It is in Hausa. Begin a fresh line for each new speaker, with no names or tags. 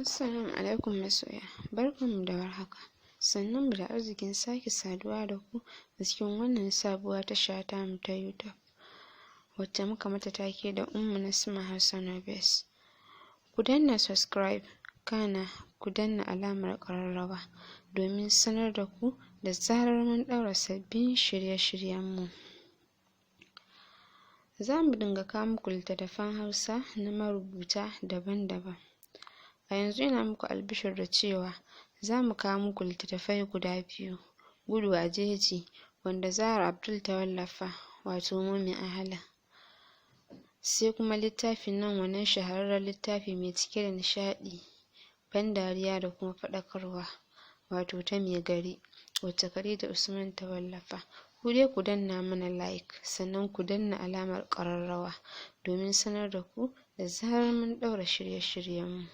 Assalamu alaikum masoya, barkanmu da warhaka, sannunmu da arzikin sake saduwa da ku a cikin wannan sabuwar tasha tamu ta YouTube, wacce muka mata take da Ummu Nasma Hausa Novels. Ku danna subscribe, kana ku danna alamar ƙararrawa domin sanar da ku da zarar mun ɗaura sabbin shirye-shiryenmu. Za mu dinga kawo muku littattafan Hausa na marubuta daban-daban. A yanzu ina muku albishir da cewa za mu kawo muku littattafai guda biyu: Gudu a Jeji, wanda Zahra Abdul ta wallafa, wato Momin Ahala, sai kuma littafin nan, wannan shahararren littafi mai cike da nishaɗi, ban dariya da kuma faɗakarwa, wato ta Mai Gari, wacce Khadija Usman ta wallafa. Ku dai ku danna mana like, sannan ku danna alamar ƙararrawa domin sanar da ku da zarar mun ɗaura shirye-shiryenmu.